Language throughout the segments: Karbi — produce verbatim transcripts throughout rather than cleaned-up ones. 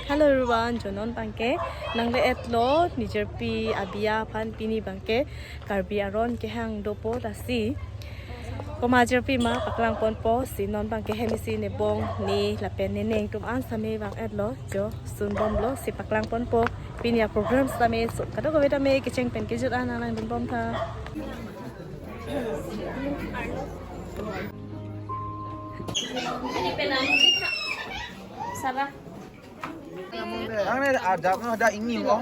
Hello everyone, jo non abangke nangle-etlo, nijirpi abiya aphan. Pini abangke Karbi aron kehang dopo, lasi komat ajirpi ma paklang ponpo, si non abangke hem isi nebong, ne lapen nening atum an sitame vang-etlo, jo sunbomlo, si paklang ponpo. Pini aprogram sitame so kadokave tame kecheng pen kejut an nanglang dunbom tha. Sarah. Ang na ada ada ingin ko.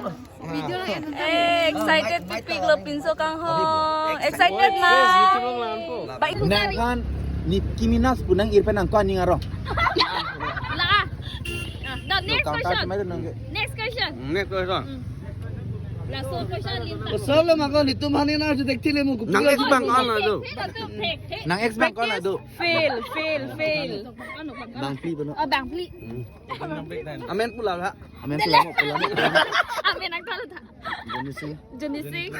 Eh, excited pipik lo pinso kanghong. Excited ma? Nang kan Nicki Minaj pu nang-ir pen nangkok aning arong. La. Ah, the next question. Next question. Next question. Laso question limta. Solo mako nitum hani na arju dekthile mo kupi. Nang ex abang ko-an do? Thek, thek, thek. Nang ex abang ko-an do? Fail, fail, fail. Bangphli pulo. Oh, bangphli. Amen pulo ha. Amen pulo mo, pulo mo. Amen ang talo tha. Johnny Sins. Johnny Sins.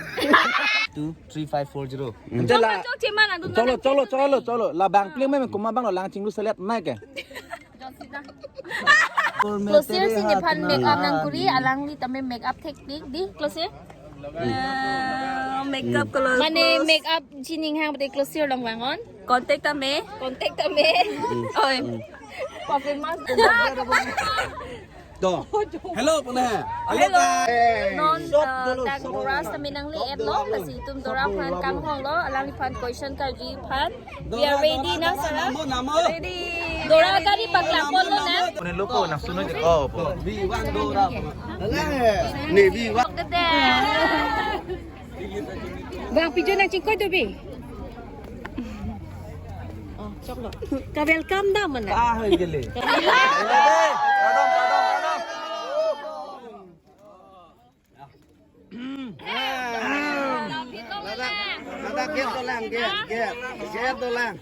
Two three five four zero. Chok, chok, chok, cheman ang. Cholo, cholo, cholo, cholo. La bangphli me me komat abang lo, lang chinglu selet nai ke. Closir si nephan make up nangkuri, alangli tame make up technique di, closir. Eh, makeup color. Mane makeup jining hang pute closir along vang-on. Contact tame. Contact tame. Oi. Perfume mask. To. Hello, pune. Hello. Non, eh, dak Dora sitame nangle-etlo, lasi itum Dora aphan kanghonglo, alangliphan question karjuji aphan. We are ready now, Sarah. Ready. Dora kali paklang ponlo na. Pune loko nang suno je ko po. Navy one. Bang, pijo nang chingkoi do bi. Oh, choklo. Ka welcome da mana? Ah, hai gele. Pardon, pardon, pardon. Ladak, ladak gate dolang, gate, gate, gate dolang.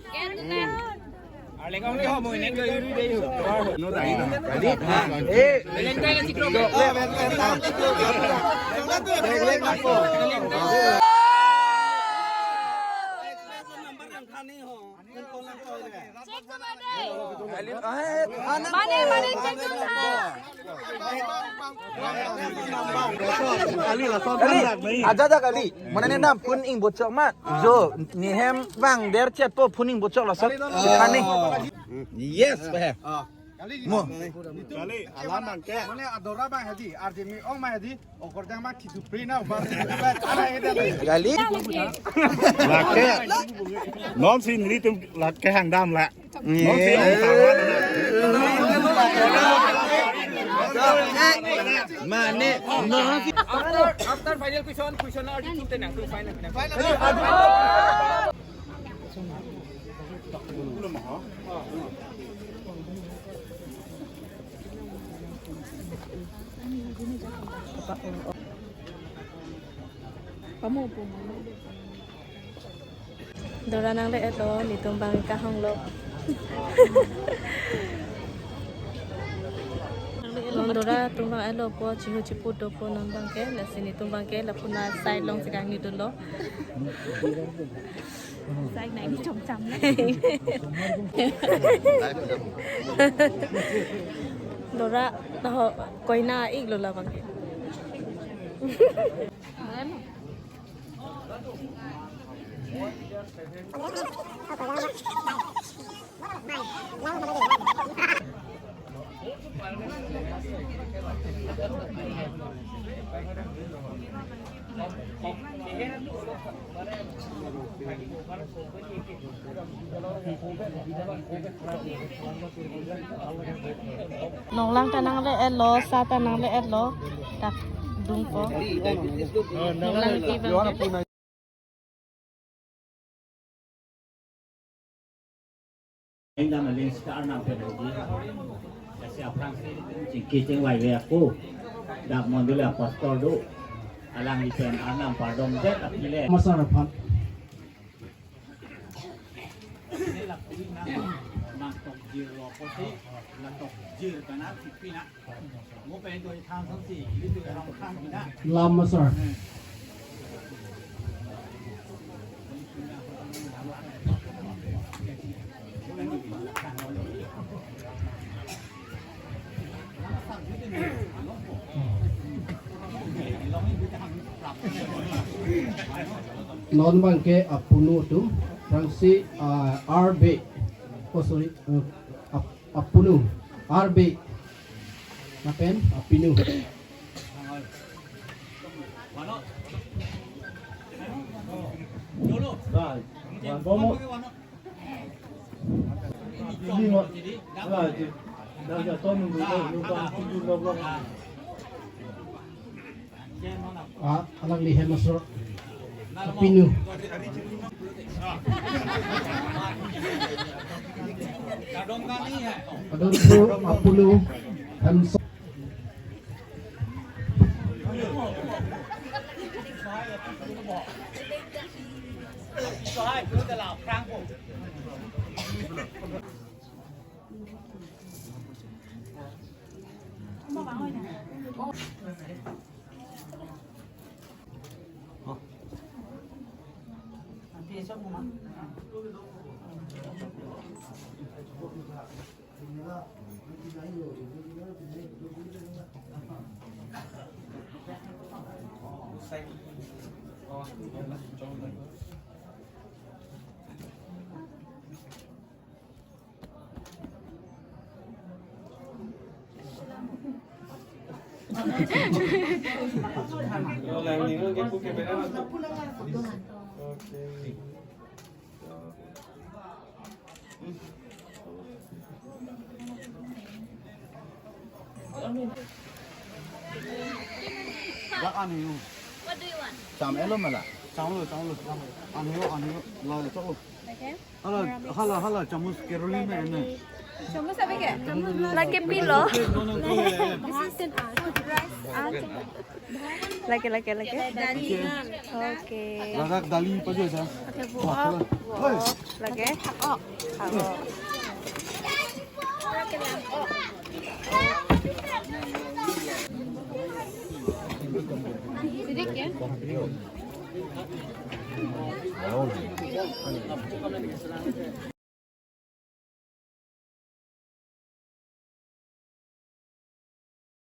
Mane, mane, check dun tha. Kali, aja aja kali. Mane ne nam phone ing bochok ma. Jo, ne hem vang der chet po phone ing bochok laso. Sikhane. Yes, he. Mo. Kali, alam bangke. Mane adora bang hadi, arjemi ong ma hadi. Okorjang ma khitu pri na ba. Kali. Lake. Non si nelitum lake hang dam la. Non si hang dam la. Mane, non si. After, after final question, question na arju tum tenang, tu final, final. Dora nangle-etlo, netum bang kahonglo. Non Dora atum bang etlo po, chihu chipu dopo non bangke, lasi netum bangke lapu na side along si kangni dunlo. Sai nai ni chomcham. Dora, taho koina iklo labang. Nonglang ta nangle-etlo, sa ta nangle-etlo, dak dungpo. Nonglang kevang. Engdam aling star nang pen hoji. Kasi aphrangsi chingki chingvai ve ako. Dak mondoli apastor do. Alangli pen arnam pardom det aphi le. Masar aphan. Nang tok jir lo kote, nang tok jir kana sipina. Lama, sir. Non abangke apunu atum, aphrangsi, ah, arbe. Oh, sorry. Uh, ap-, apunu. Arbe. Lapen apinu. Right. Right. Ah, alangli hem asor apinu. Kadon pu apunu hem asor. Dak an he-o. What do you want? Cham elo mala. Cham lo, cham lo, cham lo. An he-o, an he-o. La, chok lo. Okay. Hala, hala, hala, chamus Caroline me ene. Chamus abe ke? Lake pilo. This is an art. Lake, lake, lake. Dali. Okay. Ladak dali pajo sa. Okay, bu. Wah, hala. Lake. Oh. Sidik ya?